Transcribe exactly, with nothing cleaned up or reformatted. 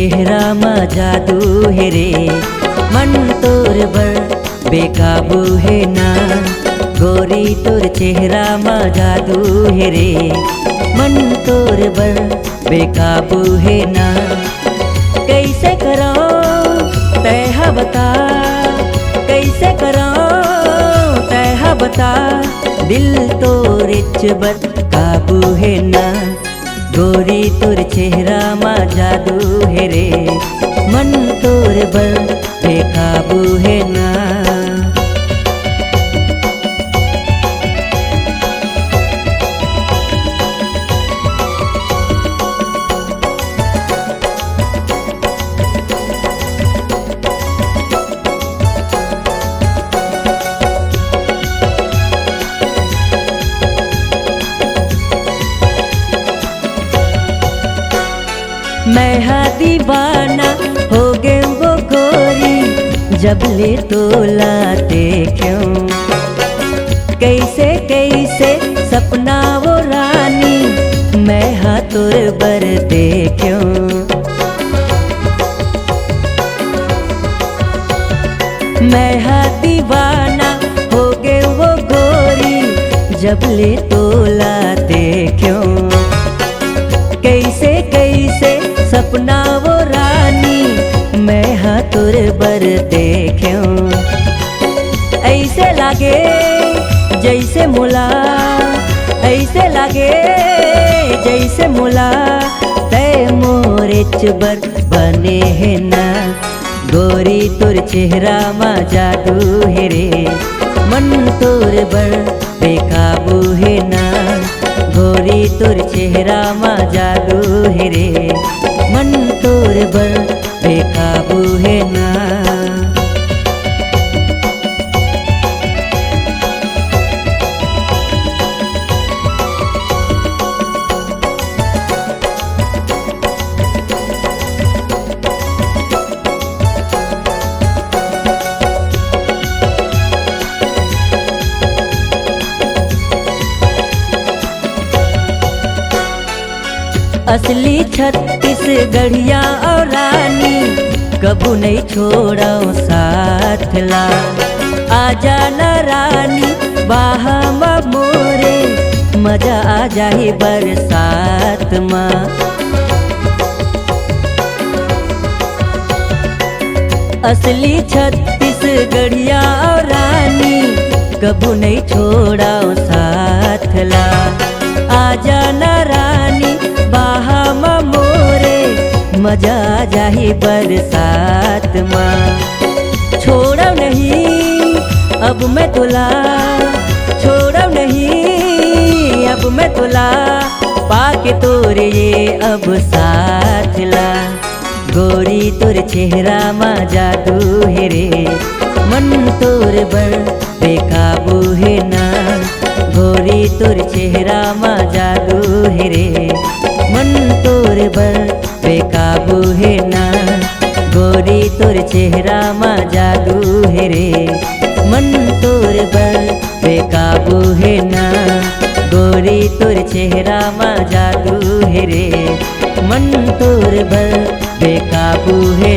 चेहरा म जादू हे रे, मन तोर बर बेकाबू हे ना। गोरी तोर चेहरा म जादू हे रे, मन तोर बर बेकाबू हे ना। कइसे करंव तैं ह बता, कइसे करंव तैं ह बता, दिल तोरेच बर काबू हे ना। गोरी तोर चेहरा म जादू हे रे, मन तोर बर बेकाबू हे ना। मैं हा दीवाना हो गेंव वो गोरी, जब ले तोला देखेंव। कइसे कइसे सपना वो रानी, मैं हा तोर बर देखेंव। मैं हा दीवाना हो गेंव वो गोरी, जब ले तोला देखेंव। कइसे कइसे सपना वो रानी, मैं हा तोर बर देखेंव। अइसे लागे जइसे मोला, अइसे लागे जइसे मोला, तैं मोरेच बर बने हे ना। गोरी तोर चेहरा म जादू हे रे, मन तोर बर बेकाबू हे ना। गोरी तोर चेहरा म जादू हे रे, मन तोर बर बेकाबू हे ना। असली छत्तीसगढ़िया अउ रानी, कभू नइ छोड़ंव साथ ला। आ जाना रानी बाहा म मोरे, मजा आ जाही बरसात म। असली छत्तीसगढ़िया अउ रानी, कभू नइ छोड़ंव साथ ला। आ जाना रानी बाहा म मोरे, मजा आ जाही बरसात म। छोड़ंव नहीं अब मैं तोला, छोड़ंव नहीं अब मैं तोला, पाके तोरे ये अब साथ ला। गोरी तोर चेहरा म जादू हे रे, मन तोर बर बेकाबू हे ना। गोरी तोर चेहरा म जादू हे रे, मन तोर बर बेकाबू हे ना। गोरी तोर चेहरा म जादू हे रे, मन तोर बर बेकाबू हे ना। गोरी तोर चेहरा म जादू हे रे, मन तोर बर बेकाबू हे